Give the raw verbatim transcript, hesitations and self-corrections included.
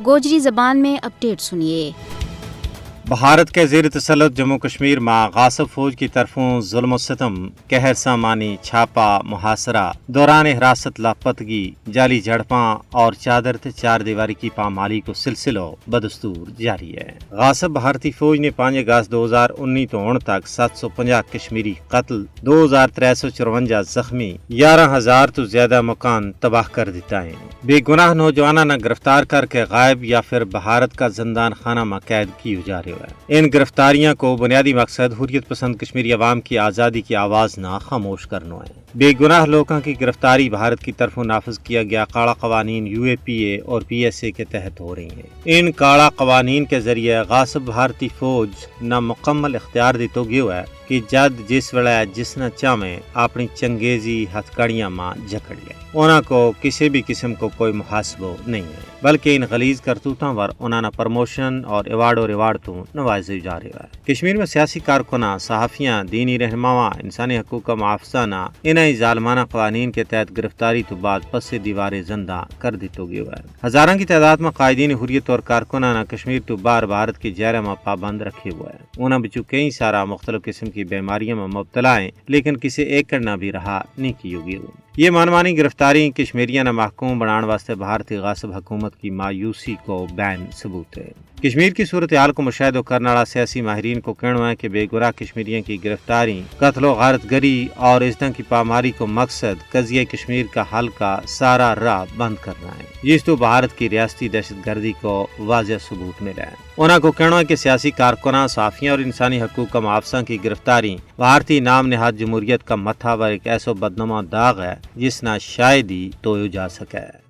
گوجری زبان میں اپڈیٹ سنیے۔ بھارت کے زیر تسلط جموں کشمیر ما غاصب فوج کی طرفوں ظلم و ستم، قہر سامانی، چھاپا، محاصرہ، دوران حراست لاپتگی، جعلی جھڑپاں اور چادر تے چار دیواری کی پامالی کو سلسلو بدستور جاری ہے۔ غاصب بھارتی فوج نے پانچ اگست دو ہزار انی تو ہن تک ست سو پنجاہ کشمیری قتل، دو ہزار ترے سو چرونجا زخمی، یارہ ہزار تو زیادہ مکان تباہ کر دیتا ہے۔ بے گناہ نوجواناں نا گرفتار کر کے غائب یا پھر بھارت کا زندان خانہ ما قید کیو جا رہیو ہے۔ ان گرفتاریاں کو بنیادی مقصد حریت پسند کشمیری عوام کی آزادی کی آواز نا خاموش کرنو ہے۔ بے گناہ لوکاں کی گرفتاری بھارت کی طرفوں نافذ کیا گیا کالا قوانین یو اے پی اے اور پی ایس اے کے تحت ہو رہی ہیں۔ ان کالا قوانین کے ذریعے غاصب بھارتی فوج نا مکمل اختیار دیتو گیو ہے کہ جد جس ویلے جس نا چاہویں اپنی چنگیزی ہتھ کڑیاں ما جکڑ لے۔ انہاں کو کسی بھی قسم کو کوئی محاسبو نہیں ہے، بلکہ ان غلیظ کرتوتاں ور انہاں نا پروموشن اور ایوارڈ و ریوارڈ تو نوازیو جا رہیو ہے۔ کشمیر میں سیاسی کارکناں، صحافیاں، دینی رہنماواں، انسانی حقوق کا محافظاں نا انہاں ہی ظالمانہ قوانین کے تحت گرفتاری تو بعد پس دیوارے زندہ کر دیتو گیو ہے۔ ہزاراں کی تعداد ما قائدین حریت اور کارکناں نا کشمیر تو باہر بھارت کی جیرہ ما پابند رکھیو ہے۔ انہاں بچوں کئی سارا مختلف قسم کی بیماریاں ما مبتلا ہیں، لیکن کسے ایکڑ نا بھی رہا نہیں کیو گیو۔ یہ مانوانی گرفتاری کشمیریاں نا محکوم بنان واسطے بھارتی غاصب حکومت کی مایوسی کو بین ثبوت ہے۔ کشمیر کی صورتحال کو مشاہدو کرن آلا سیاسی ماہرین کو کہنو ہے کہ بے گناہ کشمیریاں کی گرفتاری، قتل و غارت گری اور اس طرح کی پاماری کو مقصد قضیہ کشمیر کا حل کا سارا راہ بند کرنا ہے، جس تو بھارت کی ریاستی دہشت گردی کو واضح ثبوت ملا ہے۔ انہاں کو کہنو ہے کہ سیاسی کارکناں، صحافیاں اور انسانی حقوق کا محافظاں کی گرفتاری بھارتی نام نہاد جمہوریت کا متھا پر ایک ایسو بدنما داغ ہے جس نا شاید ہی تویو جا سکے۔